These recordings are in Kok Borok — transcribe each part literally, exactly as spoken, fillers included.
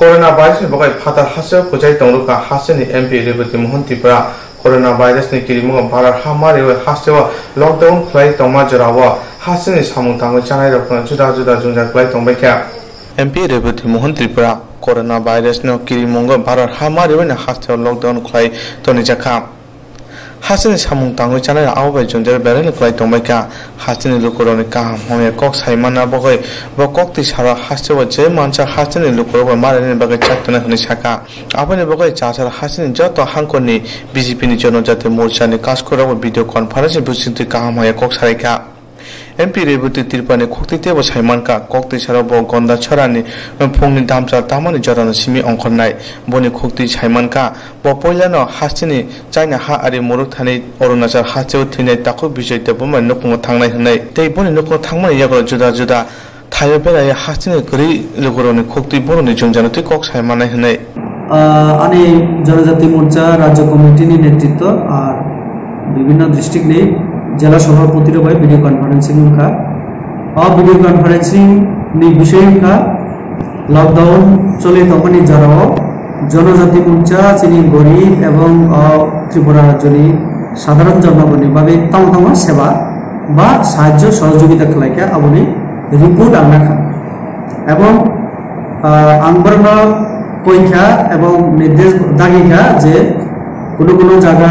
Corona virus ni bagwi phatar hasteo kwchai tongrwkha hasteni M P Rebati Mohan Tripura. Corona virus ni kirimungo bharat ha mariwi hasteo lockdown khwlai tongma jorao hasteni samung tangwi chanairokno juda juda jwngjal khwlai tongbaikha. M P Rebati Mohan Tripura. Corona virus no kirimungo bharat ha mariwi hasteo lockdown khwlai tonijakha. Hasteni samung tangwi chanai abo bai jwngjal beraino kwlai tongbaikha. Hasteni lukurokni kaham hamya kok saimanna bagwi bo koktwi saro hasteo je mansa hasteni lukurok bai maraini bagwi chak tongnai hwnwi sakha. Aboni bagwi chachal hasteni joto hangkorni B J P ni Jonojati Morcha ni kaskurokbo video conference ni bisingtwi kaham hamya kok salaikha. M P Rebati Tripurani khuktwi teibo saimankha, koktwi saro bo Gondachorani phungni damchal tamani jorano simi ongkhornai. Boni khuktwi saimankha, bo poilano hasteni China ha ari muruk thani Arunachal hasteo thwinai takhuk Bijoy Debbarmani nukhungo thangnai hwnwi. Tei boni nukhungo thangmani yagulo juda juda thaio belai hasteni kwrwi lukurokni khuktwi borokni jwngjano twi kok sai mannai hwnwi. Ah, ani Jonojati Morcha Rajya Committee ni netritwo ar bibhinno district ni jela sabhapati rok bai video conferencing wngkha. O video conferencing ni bisoi wngkha lockdown choli tongmani jorao Jonojati Morcha chini gorib ebong o Tripura rajyoni sadharon jonogonni bagwi tamo tamo seba ba sahajjo sohojogita khlaikha aboni report ang nakha. Ebong, ah, ang borokno koikha ebong nirdesh dagikha je kuno kuno jaga,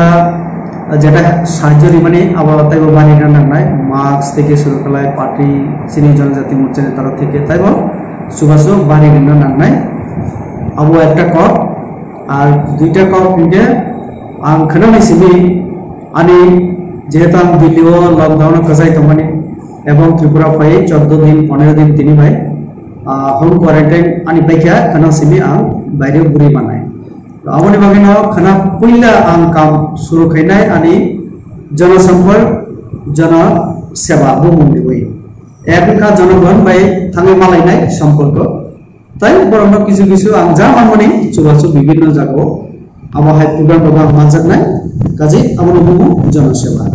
ah, jeta sahajjo rimani abo teibo barina nangnai, mask theke suru khlai party chini Jonojati Morcha ni torof theke teibo chubachu bari rina nangnai. Abo ekta kok, ar duita kok hinkhe ang khwnani simi ani jehetu ang Delhi o lockdown o kwchai tongmani, ebong Tripura phai chordo din, ponero din tini bai, ah, home quarantine ani paikha, khana simi ang baire guri manai. To aboni bagwi no khana puila ang kam suru khainai ani Jana Sampark, Jana Seva bumung riwi. Ek wngkha jonogon bai thangwi malainai samparko. Tai borokno kisu kisu ang ja manmani chubachu bibhinno jagao abo hai program rok ang manjaknai, kaje abono bumo Jana Seva,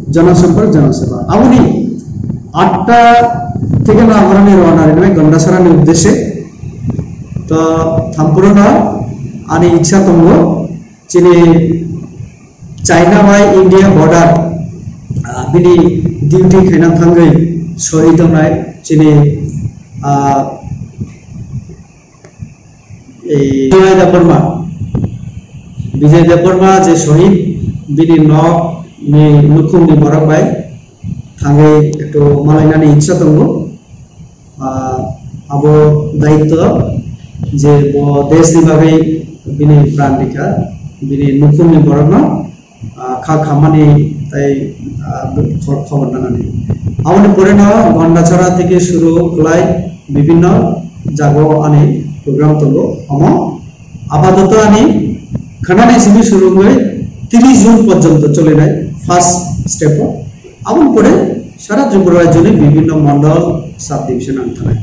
Jana Sampark, Jana Seva. Aboni atta theke no ang oroni rwna rinai Gondasarani uddeshe. To thampurono ani ichha tongo chini China bai India border, ah, bini duty khaina thangwi sohid wngnai chini, ah, ei Vijay Debbarma, Vijay Debbarma je sohid bini nok ni nukhung ni borok bai thangwi ektu malainani ichha tongo. Ah, abo daityo je bo desh ni bagwi bini pran rikha, bini nukhung ni borok no, ah, kha khamani tai, ah, khor-, khobor nanani. Aboni pore no Gondachara theke suru khlai bibhinno jago ani program tongo. Omo apatoto ani khwnani simi suru wngwi tris June porjonto cholinai first step o. Aboni pore sara Tripura rajyoni bibhinno mondol, sub division ang thanai.